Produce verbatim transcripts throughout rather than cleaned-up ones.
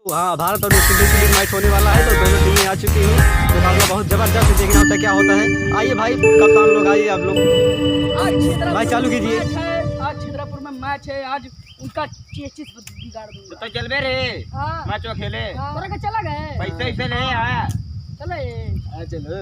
हाँ, भारत और वेस्ट इंडीज के बीच मैच होने वाला है, तो दोनों टीमें आ चुकी हैं। मुकाबला बहुत जबरदस्त है, देखना होता है क्या होता है। आइए भाई, कप्तान लोग, आइए आप लोग। आज छितरा भाई, चालू कीजिए। मैच है, आज छितरापुर में मैच है, आज उनका चेचिस बिगाड़ दूंगा। तो चलबे रे, हाँ। मैच खेले। हाँ। तोरा के चला गए? पैसे वैसे ले आया। चलो ये। आ, चलो।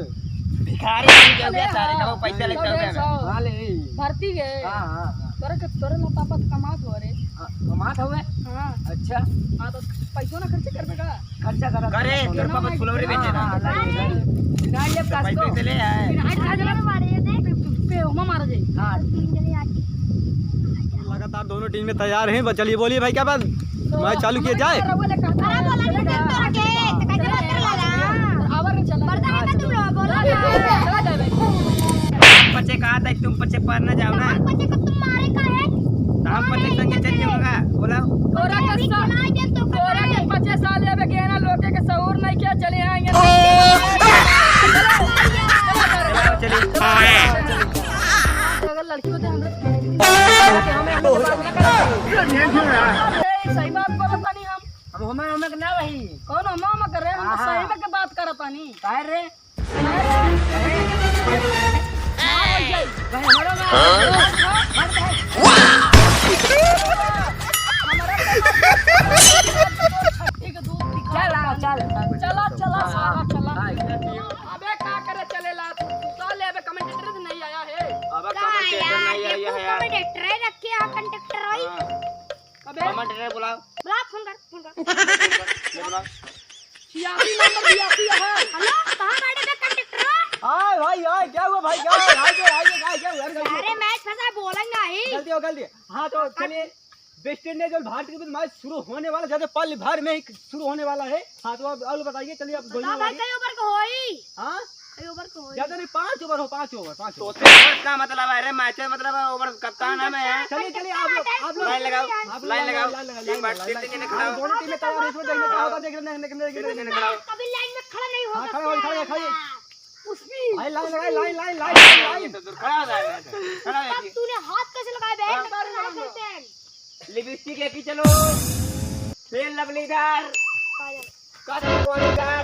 भिखारी बन के हो गया सारे, हाँ। कहो पैसा ले चल रहे हैं। हाँ, ले। भर्ती गए। हाँ, हाँ, हाँ। तोरा के, तोरे ला पापा तो कमात हो रे। हाँ, कमात हवे? हाँ। अच्छा। हाँ, तो पैसो ना खर्च करबे का? खर्चा करा करे, करा। तेरे पापा फुलौरी बेचे ना। हाँ, हाँ, ला, ला, ला। बिना ये तो पैसे से ले आए। बिना ये खा जरा मारे, ये देख। पे, पे, हुमा मार जाए। हाँ। तीन जने आके। लगातार दोनों टीम में तैयार हैं। बस चलिए, बोलिए भाई, क्या बात? तो मैच चालू किया जाए? रउआ ले कहता है। अरे बोला नहीं करता के, तो कैसे बात कर लगा? आवर में चला। पढ़ता है ना तुम लोग, बोलो ना। चला जाए भाई। पचे कहा था, तुम पचे पर ना जाओ ना। हम पचे को तुम मारे का है? तो हम पचे संगे चल जाओगा, बोला। तोरा के सा-, तोरा के पचे साल लेबे के ना, लोके के सहूर नहीं किया, चले आएंगे। चलो, चलिए। अगर लड़की होते हम लोग ए, सही बात बोलत तानी हम। हम होमे होमे के ना वही। कौन होमे होमे कर रहे हैं? हम तो हाँ, हाँ। सही में के बात करत तानी। काहे रे? काहे रे? भाई, हमारा ना। हाँ? हट, हट। चला, चल। चला, चला, सारा चला। हाँ। अबे का करे चलेला तू? तू का ले अबे कमेंटेटर से नहीं आया है? अब का कमेंटेटर आया? नहीं आया देखो है यार। कमेंटेटर है, रखे यहाँ कंडक्टर आई। हाँ। अबे। कमेंटेटर बुलाओ। बुला, फोन कर, फोन कर। ले बुलाओ। छियासी नंबर बियासी है। हेलो, कहाँ बैठे थे कंडक्टर? हाय भाई, हाय, क्या हुआ भाई? क्या हुआ? हाय, क्या, हाय, क्या, क्या हुआ? अरे, क्या हुआ? अरे, मैच फंसा, बोलेंगे नहीं। गलती हो, गलती। हाँ, तो चलिए। वेस्ट इंडीज और भारत के बीच मैच शुरू होने वाला, जैसे पल भर में ही शुरू होने वाला है। हाँ, तो अब, अब बताइए, चलिए, अब गोली का भाई, मारिए। कई ओवर का होई? हाँ? कई ओवर का होई? ज्यादा नहीं, पाँच ओवर हो, पाँच ओवर, पाँच तो ओवर। ओवर का मतलब है रे, मैच है, मतलब है, ओवर कप्तान है मैं, हाँ। चलिए, चलिए, आप लोग, आप लोग लाइन लगाओ, आप लोग लाइन लगाओ, लाइन लगाओ, लाइन लगाओ, एक बार लाइन तीन लगाओ। तीन जने खड़ा हाँ, हो। दोनों टीमें तैयार हैं, इसमें देखने क्या होगा, देख लेंगे, देख लेंगे, देख लेंगे। तीन जने खड़ा हो। कभी लाइन में खड़ा नहीं हो सकता। हाँ, खड़ा हो, खड़ा हो, खड़ा हो। उसमें। भाई, लाइन लगाए, लाइन, लाइन, लाइन, लाइन। ये तो दूर खड़ा हो जाएगा, खड़ा हो तब जाइए। तूने हाथ कैसे लगाए बे? हाँ। कैसे? लिपस्टिक लेके चलो, फेयर लवली इधर, काजल। काजल कौन इधर,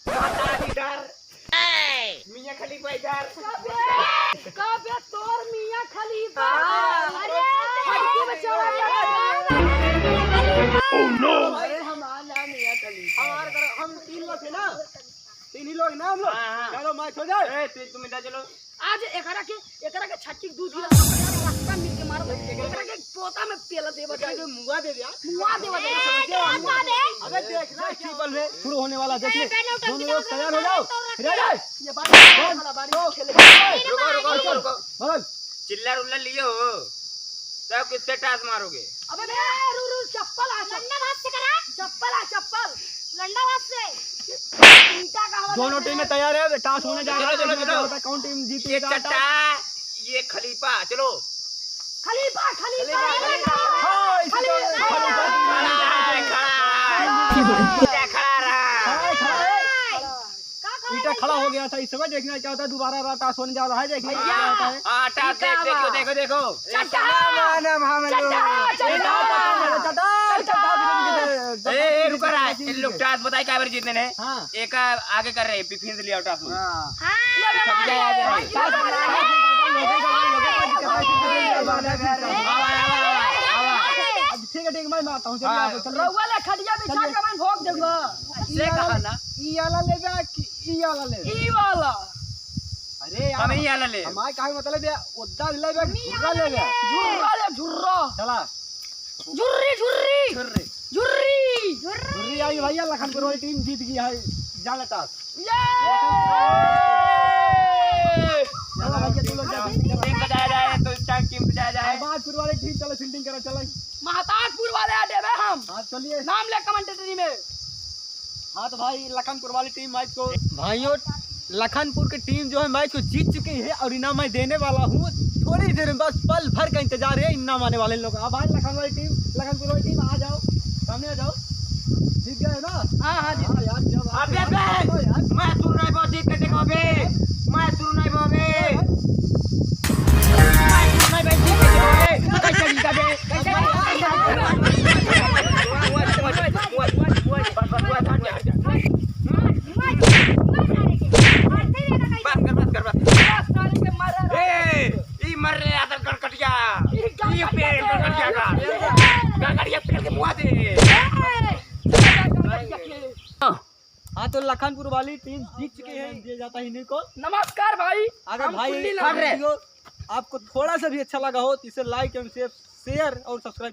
काजल इधर, मियाँ खलीफा इधर। कबे, कबे तोर मियाँ खलीफा? हाँ। अरे, हट के बचाओ। Oh no! अरे, हम आ ना मियाँ खलीफा। हमारे तरफ, हम तीन लोग थे ना, तीन ही लोग ना हम लोग। हाँ, हाँ। चलो, मैच हो जाए। ए, तू, तुम इधर चलो। आज एकरा के, एकरा के छट्टी के दूध गिरा, रास्ता मिल के मारो। एकरा के पोता में पेला देबा जाए। एकरा के मुआ दे दे यार। मुआ देबा जाए। ए, समझ गया? मुआ दे। अबे देख ना, क्या बोल रहे? शुरू होने वाला, देख ले। ए, दोनों लोग तैयार हो जाओ। तो रख ले। रे, रे, ये बात वाला बारी खेले। रुको, रुको, रुको, रुको। बदल। चिल्ला उल्ला लियो हो, तब किससे टास मारोगे? अबे बे, रू, रू, चप्पल आ, चप्पल। लंडा भात से करा। चप्पल आ, चप्पल। लंडा भात से। ईंटा का हवा दोनों लग टीमें रहा है। तैयार है, टास होने जा रहा है, चलो, चलो, देखना चलो। होता है कौन टीम जीती ये है। चट्टा, ये खलीफा, चलो। खलीफा, खलीफा, खलीफा, खलीफा। हाँ, इसी को खलीफा। खड़ा है, खड़ा है। खड़ा रहा। खड़ा है, खड़ा है। का खड़ा ईंटा है खड़ा क्या? हो गया था, इस समय देखना क्या होता है, दोबारा रा-, टास होने जा रहा है, देखना भैया। क्या होता है। हाँ, टास ये देख, क्या देखो, हुआ? देखो, देखो। चट्टा। चट्टा, चट्टा, चट्टा। ए, ए, रुका रहा है। इन लोग टास बताए क्या बार जीतने ने? हाँ। एक आगे कर रहे हैं, फिर से लिया टास। हाँ। हाँ। ये सब जाए आगे। आवा, आवा, आवा, आवा। ठीक है, ठीक है, मैं मारता हूँ, चलिए हाँ। आप, चलिए। रउआ ला खटिया बिछा चलिए। के मैं भोंक दूंगा। ले कहा ना। ई वाला लेबे कि ई वाला लेबे? ई वाला। अरे यार, हम ई वाला ले। हमारे कहे मतलब ये ओद्दा लेबे, झुर्रा लेबे? झुर्रा ले, झुर्रा। चला। झुर्री, झुर्री। झुर्री। झुर्री। झुर्री आई भैया, लखनपुर वाली टीम जीत गई है, जाना टास। ये! चलो भैया, तुम लोग जाओ। टीम बजाया जाए, तो चार टीम बजाया जाए। महताजपुर वाली टीम, चलो फील्डिंग करो, चलो। महताजपुर वाले आ देबे हम। हाँ, चलिए। नाम ले कमेंटेटरी में। हाँ, तो भाई, लखनपुर वाली टीम मैच को भाइयों, लखनपुर की टीम जो है मैच को जीत चुकी है और इनाम मैं देने वाला हूँ थोड़ी देर में, बस पल भर का इंतजार है, इनाम आने वाले हैं लोग। अब भाई लखन वाली टीम, लखनपुर वाली टीम आ जाओ, सामने आ जाओ, जीत गए ना? हाँ, हाँ, जीत हाँ, यार, क्या बात अबे, है। अबे, यार। मैं सुन रहा हूँ, जीत के देखो अबे, मैं सुन रहा हूँ अबे, मैं सुन रहा हूँ अबे, जीत के देखो अबे, कैसे जीता बे? कैसे जीता? हाँ, तो लखनपुर वाली टीम जीत चुकी है, दिया जाता है इन्हीं को। नमस्कार भाई, अगर हम भाई गुल्ली ये लहर। वीडियो आपको थोड़ा सा भी अच्छा लगा हो तो इसे लाइक एंड शेयर, शेयर और सब्सक्राइब